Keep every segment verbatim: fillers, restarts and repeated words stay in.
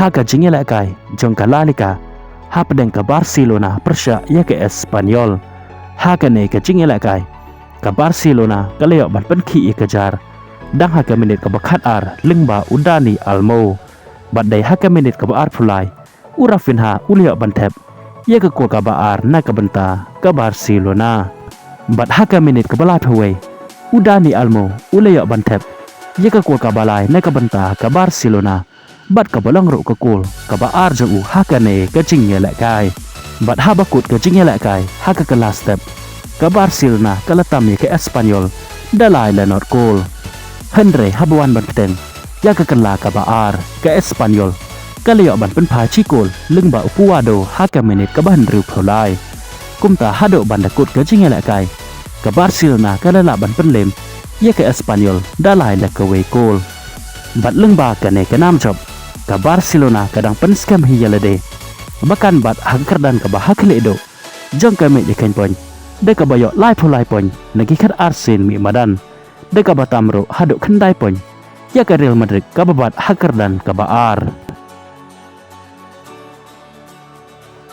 Ha ka jingïalehkai jong ka La Liga hapdeng ka Barcelona pyrshah ïa ka Espanyol. Ha kane ka jingïalehkai ka Barcelona ka la ïoh ban pynkhih ïa ka jar dang ha ka minit kaba khatar lyngba u Dani Olmo. Bad dei ha ka minit kaba arphew lai u Raphinha u la ïoh ban thep ïa ka kol kaba ar na ka bynta ka Barcelona. Bad ha ka minit kaba laiphew wei u Dani Olmo u la ïoh ban thep ïa ka kol kaba lai na ka bynta ka Barcelona, bad kaba long ruh ka kol kaba ar jong u ha kane ka jingïalehkai. Bad haba kut ka jingïalehkai ha ka kylla step, ka Barcelona ka la tam ïa ka Espanyol da lai la not kol. Hynrei haba wan ban bteng ïa ka kylla kaba ar, ka Espanyol ka la ïoh ban pynphai shi kol lyngba u Puado ha ka minit kaba hynriewphew lai. Kumta haduh ban da kut ka jingïalehkai, ka Barcelona ka la lah ban pynlem ïa ka Espanyol da lai la kawei kol. Bad lyngba kane ka nam jop, ka Barcelona ka dang pynskhem hi ïa lade ba kan bat ha ka kyrdan kaba ha khlieh duh jong ka miej ïa ka point, da kaba ïoh laiphew lai point na ki khatar sien mih madan, da kaba tam ruh haduh khyndai point ïa ka Real Madrid kaba bat ha ka kyrdan kaba ar.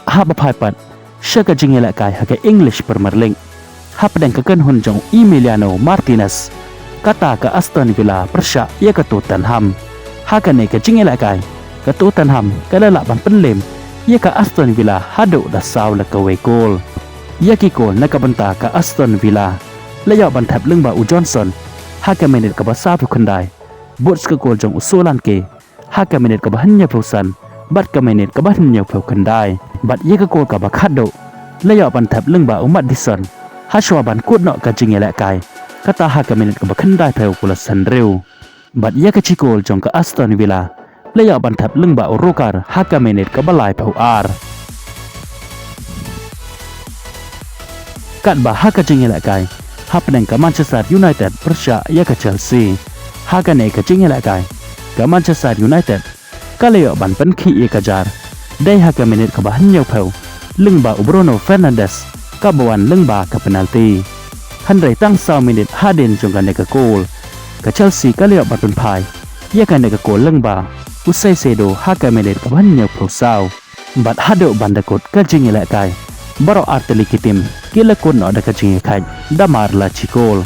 Haba phai pat sha ka jingïalehkai ha ka English Premier League hapdeng ka kynhun jong Emiliano Martinez, kata ka Aston Villa pyrshah ïa ka Tottenham. Ha kane ka jingïalehkai ka Tottenham ka la lah ban pynlem ïa ka Aston Villa haduh da saw la kawei kol. Ïa ki kol na ka bynta ka Aston Villa la ïoh ban thep lyngba u Johnson ha ka minit kaba sawphew khyndai, bad sa ka kol jong u Solanke ha ka minit kaba hynñiewphew san bad ka minit kaba hynñiewphew khyndai. Bad ïa ka kol kaba khatduh la ïoh ban thep lyngba u Maddison hashwa ban kut noh ka jingïalehkai, kata ha ka minit kaba khyndaiphew phew la san hynriew. Bad ïa ka shi kol jong ka Aston Villa la ïoh ban thep lyngba u Roca ha ka minit kaba laiphew ar. Katba ha ka jingïalehkai hapdeng ka Manchester United pyrshah ïa ka Chelsea, ha kane ka jingïalehkai ka Manchester United ka la ïoh ban pynkhih ïa ka jar dei ha ka minit kaba hynñiewphew lyngba u Bruno Fernandes kaba wan lyngba ka penalty. Hynrei tang saw minit hadien jong kane ka kol, ka Chelsea ka la ïoh ban pynphai ïa kane ka kol lyngba u Caicedo ha ka minit kaba hynñiewphew saw. Bad haduh ban da kut ka jingïalehkai, baroh artylli ki tim ki la kut noh da ka jingïakhaid da mar la shi kol.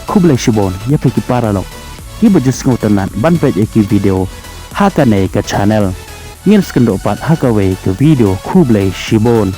Khublei shibun ïa phi ki paralok kiba ju sngewtynnat ban peit ïa ki video ha kane ka channel. Ngin sa ïakynduh pat ha kawei ka video. Khublei shibun.